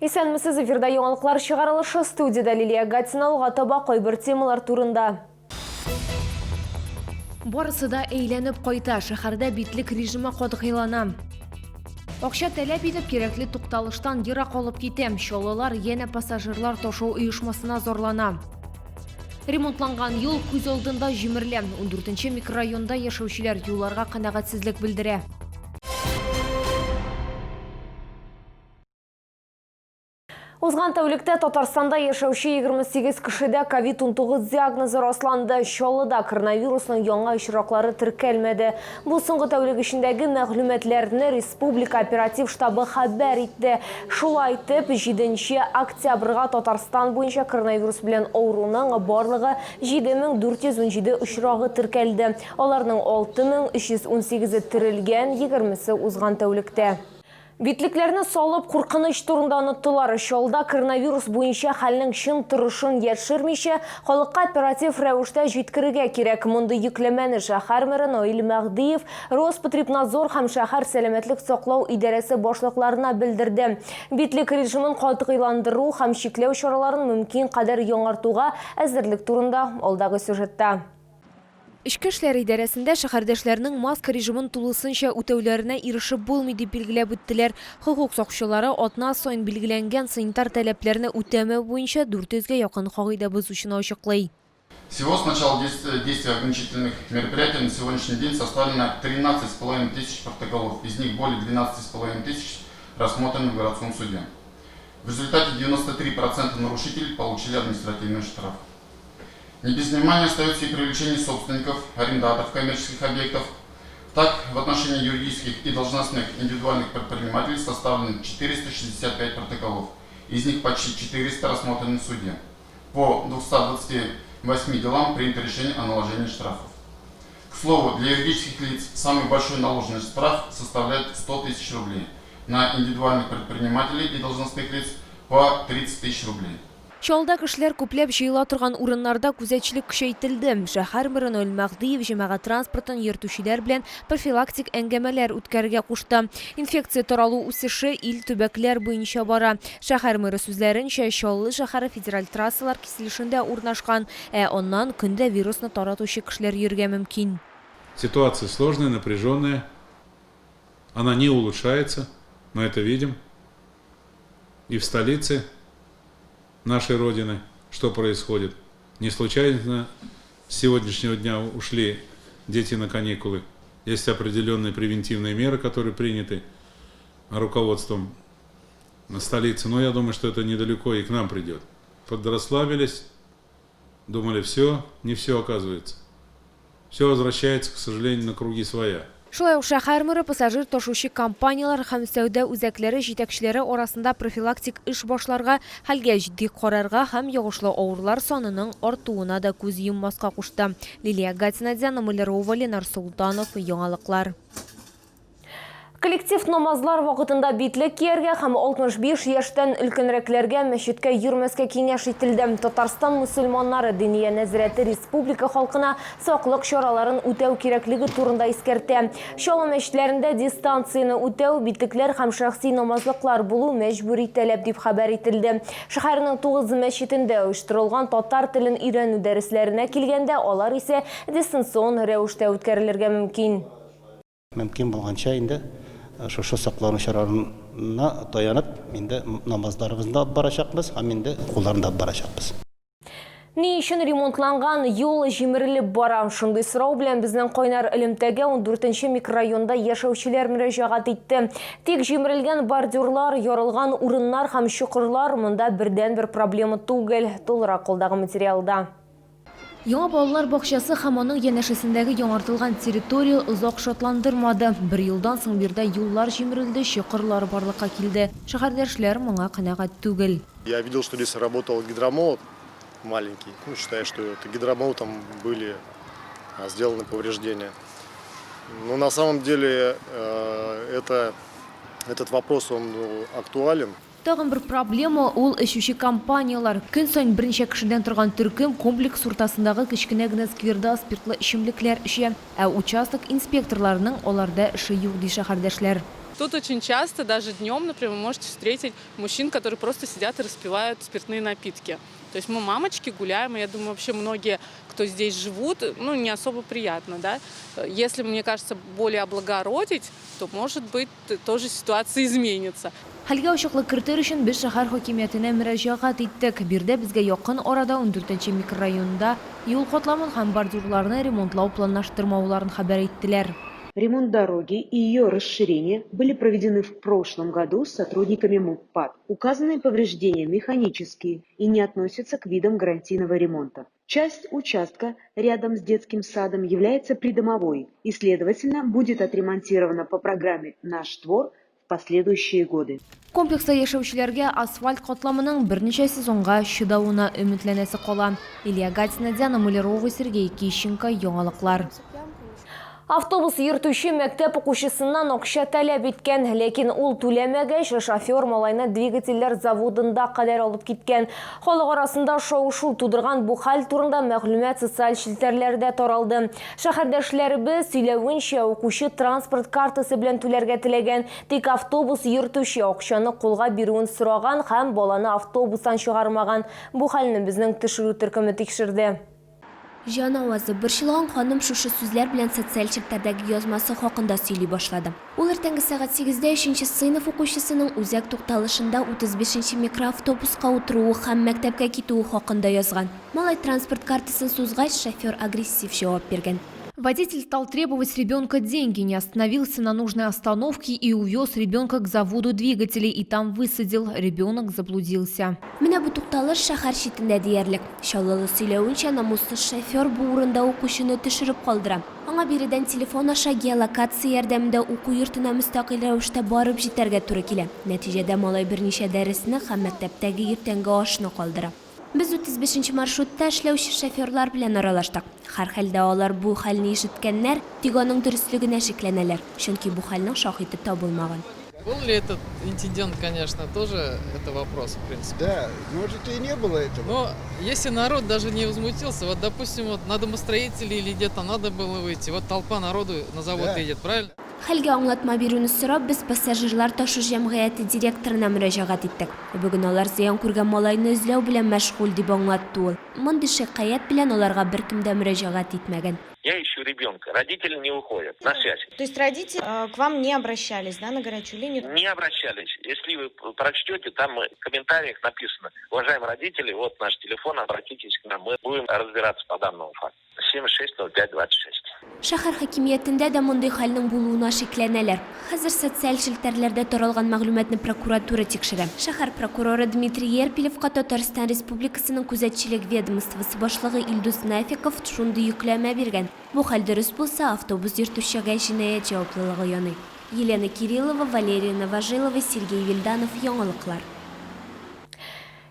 Исәнмесез, эфирда яңалыклар чыгарылышы, студиядә Лилия Гатина, алга таба кайбер темалар турында. Барысы да әйләнеп кайта, шәһәрдә битлек режимы катгыйлана. Акча таләп итеп, кирәкле тукталыштан ерак алып китә. Чаллылар янә пассажирлар ташу оешмасына зарлана. Ремонтланган юл күз алдында җимерелә. 14 микрорайонда яшәүчеләр юлларга канәгатьсезлек белдерә. Узган тәүлектә Татарстанда яшәүче 28 кешедә ковид-19 диагнозы расланды. Чаллыда коронавирусның яңа очраклары теркәлмәде. Бу соңгы тәүлек эчендәге мәгълүматларны республика оператив штабы хәбәр итте. Шулай итеп, 7 октябрьгә Татарстан буенча коронавирус белән авыруның барлыгы 7417 очрагы теркәлде. Аларның 6318-е терелгән, 20-се узган тәүлектә. Битлекләрне салып, куркыныч турында оныттылар. Чаллыда коронавирус буенча хәлнең чын торышын яшермичә, халыкка оператив рәвештә җиткерергә кирәк. Мондый йөкләмәне шәһәр мэры Наил Мәһдиев Роспотребнадзор һәм шәһәр сәламәтлек саклау идарәсе башлыкларына белдерде. Битлек режимын катгыйландыру һәм чикләү чараларын мөмкин кадәр яңартуга әзерлек турында алдагы сюжетта. Эчке эшләр идарәсендә шәһәрдәшләрнең маска режимын тулысынча үтәүләренә ирешеп булмый, дип билгеләп үттеләр. Хокук сакчылары атна саен билгеләнгән санитар таләпләрне үтәмәү буенча 400 гә якын кагыйдә бозучыны ачыклый. Всего с начала действия ограничительных мероприятий на сегодняшний день составлено 13,5 тысяч протоколов, из них более 12,5 тысяч рассмотрены в городском суде. В результате 93% нарушителей получили административный штраф. Не без внимания остается и привлечение собственников, арендаторов коммерческих объектов. Так, в отношении юридических и должностных индивидуальных предпринимателей составлено 465 протоколов. Из них почти 400 рассмотрены в суде. По 228 делам принято решение о наложении штрафов. К слову, для юридических лиц самый большой наложенный штраф составляет 100 тысяч рублей. На индивидуальных предпринимателей и должностных лиц по 30 тысяч рублей. Чаллыда кешеләр күпләп җыела торган урыннарда күзәтчелек көчәйтелде. Шәһәр мэры Наил Мәһдиев җәмәгать транспортын йөртүчеләр белән профилактик әңгәмәләр үткәрергә кушты. Инфекция таралу үсеше ил төбәкләр буенча бара. Шәһәр мэры сүзләренчә, Чаллы шәһәре федераль трассалар киселешендә урнашкан, ә аннан көн дә вирусны таратучы кешеләр йөрергә мөмкин. Ситуация сложная, напряженная, она не улучшается, мы это видим. И в столице нашей Родины, что происходит. Не случайно с сегодняшнего дня ушли дети на каникулы. Есть определенные превентивные меры, которые приняты руководством столицы. Но я думаю, что это недалеко и к нам придет. Подрасслабились, думали, все, не все оказывается. Все возвращается, к сожалению, на круги своя. Шулай ук шәһәр мэры пассажир ташучы компанияләр һәм сәүдә үзәкләре җитәкчеләре арасында профилактик эш башларга, хәлгә җитди карарга һәм йогышлы авырулар санының артуына да күз йоммаска кушты. Лилия Гатина, Диана Малярова, Ленар Солтанов, Яңалыклар. Коллектив намазлар вакытында битлек кияргә һәм 65 яшьтән өлкәнрәкләргә мәчеткә йөрмәскә киңәш ителде. Татарстан мөселманнары Диния нәзарәте республика халкына саклык чараларын үтәү кирәклеге турында искәртә. Чаллы мәчетләрендә дистанцияне үтәү, битлекләр һәм шәхси намазлыклар булу мәҗбүри таләп дип хәбәр ителде. Шәһәрнең 9 мәчетендә оештырылган татар телен өйрәнү дәресләренә килгәндә, алар исә дистанцион рәвештә үткәрелергә мөмкин. Мөмкин булганча инде шушы саклану чараларына таянып, инде намазларыбызны да алып барачакбыз һәм инде укуларны да алып барачакбыз. Ни өчен ремонтланган юл җимерелеп бара? Шундый сорау белән безнең кайнар элемтәгә ундүртенче микрорайонда яшәүчеләр мөрәҗәгать итте. Тик җимерелгән бордюрлар, ярылган урыннар һәм чокырлар монда бердәнбер проблема түгел. Тулырак кулдагы материалда. Яңа балалар бакчасы һәм аның янәшәсендәге яңартылган территория озак шатландырмады. Бер елдан соң биредә юллар җимерелде, чокырлар барлыкка килде. Шәһәрдәшләр моңа канәгать түгел. Я видел, что здесь работал гидромолот маленький. Ну, считаю, что это гидромолотом были сделаны повреждения. Но на самом деле это, этот вопрос, он актуален. Тагын бер проблема, ул эчүче компанияләр. Көн саен берничә кешедән торган төркем комплекс уртасындагы кечкенә генә скверда спиртлы эчемлекләр эчә. Ә участок инспекторларының аларда эше юк, ди шәһәрдәшләр. Тут очень часто, даже днем, например, вы можете встретить мужчин, которые просто сидят и распивают спиртные напитки. То есть мы, мамочки, гуляем, и я думаю, вообще многие, кто здесь живут, ну, не особо приятно, да. Если, мне кажется, более облагородить, то, может быть, тоже ситуация изменится. Хәлгә ачыклык кертер өчен без шәһәр хакимиятенә мөрәҗәгать иттек. Биредә безгә якын арада ундүртенче микрорайонда юл катламын һәм бордюрларны ремонтлау планлаштырмауларын хәбәр иттеләр. Ремонт дороги и ее расширение были проведены в прошлом году с сотрудниками МУППАД. Указанные повреждения механические и не относятся к видам гарантийного ремонта. Часть участка рядом с детским садом является придомовой и, следовательно, будет отремонтирована по программе «Наш двор» в последующие годы. Комплекста яшәүчеләргә асфальт катламының берничә сезонга чыдавына өметләнәсе кала. Илья Гатина, Диана Малярова, Сергей Кищенко. Яңалыклар. Автобус йөртүче мәктәп укучысыннан акча таләп иткән, ләкин ул түләмәгәч, шофер малайны двигательләр заводында кадәр алып киткән. Халык арасында шау-шу тудырган бу хәл турында мәгълүмат социаль челтәрләрдә таралды. Шәһәрдәшләребез сөйләвенчә, укучы транспорт картасы белән түләргә теләгән, тик автобус йөртүче акчаны кулга бирүен сораган һәм баланы автобустан чыгармаган. Бу хәлне безнең төшерү төркеме тикшерде. Җан авазы, борчылган ханым шушы сүзләр белән социаль челтәрдәге язмасы хакында сөйли башлады. Ул иртәнге сәгать сигездә өченче сыйныф укучысының үзәк тукталышында 35 нче микроавтобуска утыруы һәм мәктәпкә китүе хакында язган. Малай транспорт картасын сузгач, шофер агрессив җавап биргән. Водитель стал требовать с ребенка деньги, не остановился на нужной остановке и увез ребенка к заводу двигателей и там высадил. Ребенок заблудился. Менә бу тукталыш шәһәр читендә диярлек. Чаллылы сөйләвенчә, намуссыз шофер бу урында укучыны төшереп калдыра. Аңа биредән телефон аша геолокация ярдәмендә уку йортына мөстәкыйль рәвештә барып җитәргә туры килә. Нәтиҗәдә малай берничә дәресне һәм мәктәптәге иртәнге ашны калдыра. Без 35 нче маршрутта эшләүче шоферлар белән аралаштык. Һәрхәлдә алар бу хәлне ишеткәннәр, тик аның дөреслегенә шикләнәләр, чөнки бу хәлнең шаһиты табылмаган. Был ли этот инцидент, конечно, тоже это вопрос, в принципе. Да, может, и не было этого. Но если народ даже не возмутился, вот, допустим, вот на домостроителей или где-то надо было выйти, вот толпа народу на завод Да. едет, правильно? Хәлгә аңлатма бирүне сорап, без пассажирлар ташу җәмгыяте директорына мөрәҗәгать иттек. Бүген алар зыян күргән малайны эзләү белән мәшгуль, дип аңлатты ул. Мондый шикаять белән аларга беркем дә мөрәҗәгать итмәгән. Я ищу ребенка. Родители не выходят на связь. То есть родители к вам не обращались, да, на горячую линию? Не обращались. Если вы прочтете, там в комментариях написано: уважаемые родители, вот наш телефон, обратитесь к нам, мы будем разбираться по данному факту. 760526. Шәһәр хакимиятендә дә мондый хәлнең булуына шикләнәләр. Хәзер социаль челтәрләрдә таралган мәгълүматны прокуратура тикшерә. Шәһәр прокуроры Дмитрий Ерпилевка Татарстан Республикасының күзәтчелек ведомствосы башлыгы Илдус Нафиков шундый йөкләмә биргән. Бу хәл дөрес булса, автобус йөртүчегә җинаять җаваплылыгы яный. Елена Кириллова, Валерия Новожилова, Сергей Вильданов, Яңалыклар.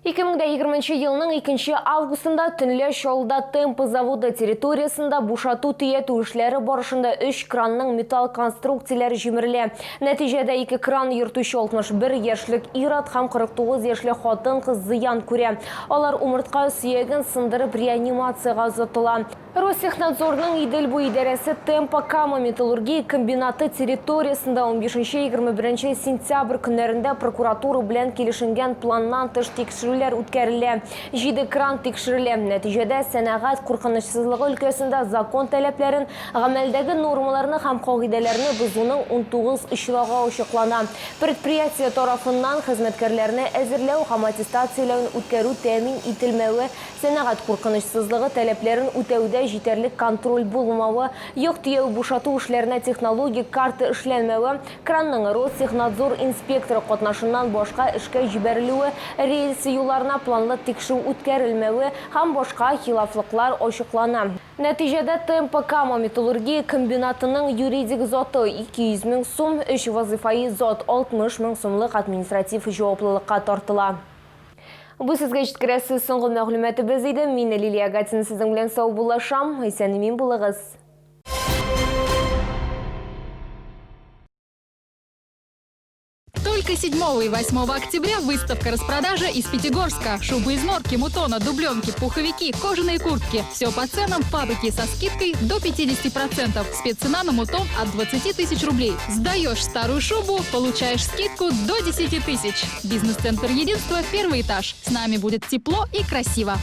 2020 елның 2 августында төнлә Чаллыда Темпо заводы территориясендә бушату төятү эшләре барышында 3 кранның металл конструкцияләре җимерелә. Нәтиҗәдә ике кран йөртүче 61 яшьлек ир-ат һәм 49 яшьлек хатын-кыз зыян күрә. Алар умыртка сөяген сындырып реанимациягә озатыла. Ростехнадзорның Идел буе идарәсе Темпо Кама металлургия комбинаты территориясендә 15-21 сентябрь көннәрендә прокуратура белән килешенгән планнан тыш тикшерүләр үткәрелә. Җиде кран тикшерелә. Нәтиҗәдә сәнәгать куркынычсызлыгы өлкәсендә закон таләпләрен, гамәлдәге нормаларны һәм кагыйдәләрне бозуның 19 очрагы ачыклана. Предприятие тарафыннан хезмәткәрләрне әзерләү һәм аттестацияләүен үткәрү тәэмин ителмәве, Сәнәгать куркынычсызлыгы таләпләрен үтәүдә җитәрлек контроль булмавы, йөк төяү-бушату эшләренә технологик карта эшләнмәве, кранның Ростехнадзор инспекторы катнашыннан башка эшкә җибәрелүе, рельсы юлларына планлы тикшерү үткәрелмәве һәм башка хилафлыклар ачыклана. Нәтиҗәдә Темпо Кама металлургия комбинатының юридик заты 200 мең сум, өч вазыйфаи зат 60 мең сумлык административ җаваплылыкка тартыла. Бу сезгә җиткерәсе соңгы мәгълүматыбыз иде. Мин Лилия Гатина сезнең белән саубуллашам. Исән-имин булыгыз. Только Только 7 и 8 октября выставка распродажа из Пятигорска. Шубы из норки, мутона, дубленки, пуховики, кожаные куртки. Все по ценам фабрики со скидкой до 50%. Спеццена на мутон от 20 тысяч рублей. Сдаешь старую шубу, получаешь скидку до 10 тысяч. Бизнес-центр «Единство», первый этаж. С нами будет тепло и красиво.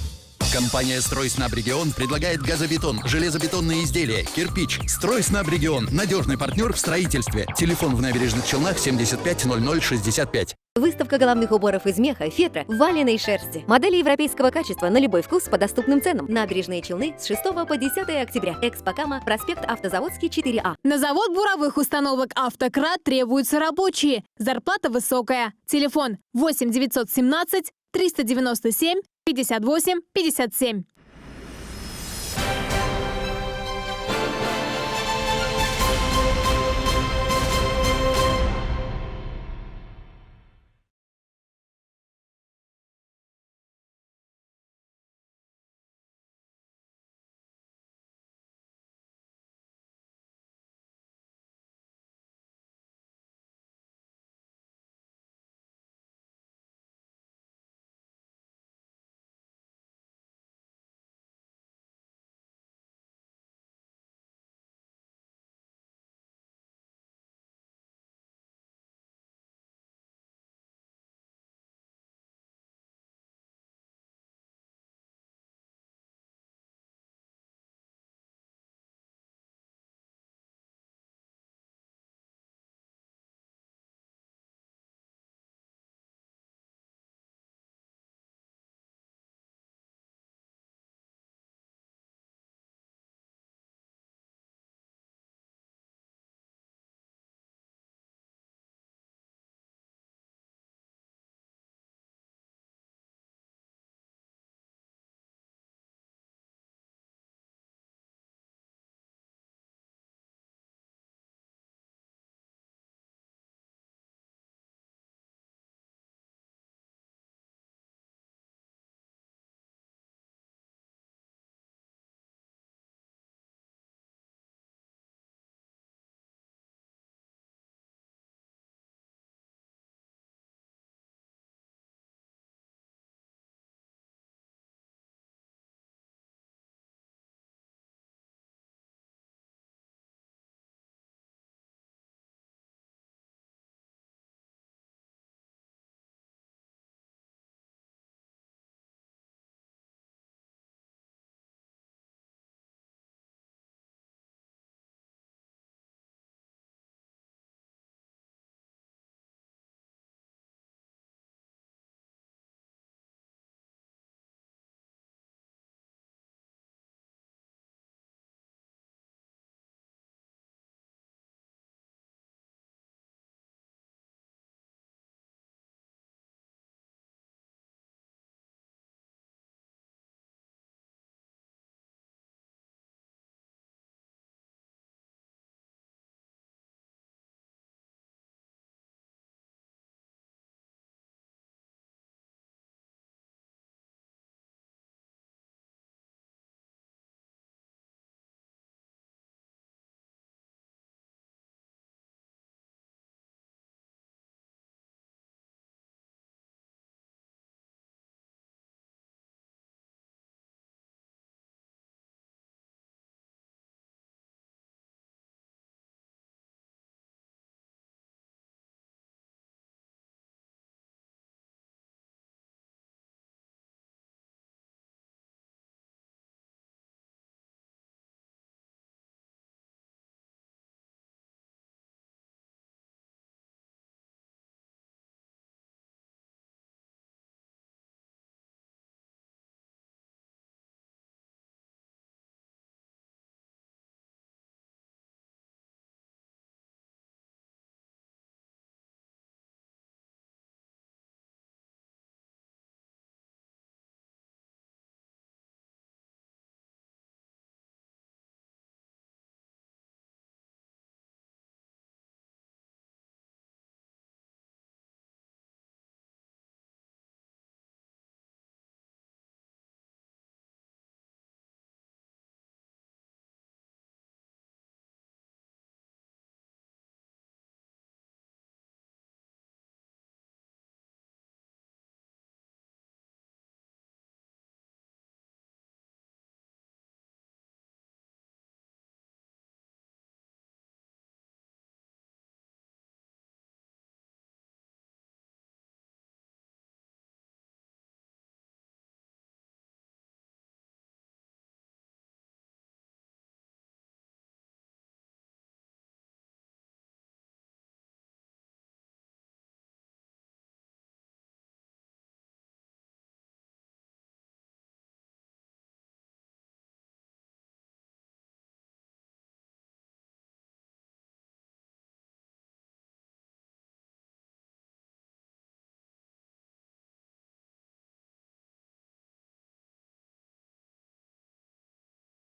Компания «Стройснабрегион» предлагает газобетон, железобетонные изделия, кирпич. «Стройснабрегион» – надежный партнер в строительстве. Телефон в Набережных Челнах 75 00 65. Выставка головных уборов из меха, фетра, валеной шерсти. Модели европейского качества на любой вкус по доступным ценам. Набережные Челны с 6 по 10 октября. Экспокама, проспект Автозаводский, 4А. На завод буровых установок «Автократ» требуются рабочие. Зарплата высокая. Телефон 8 917 397 58 57.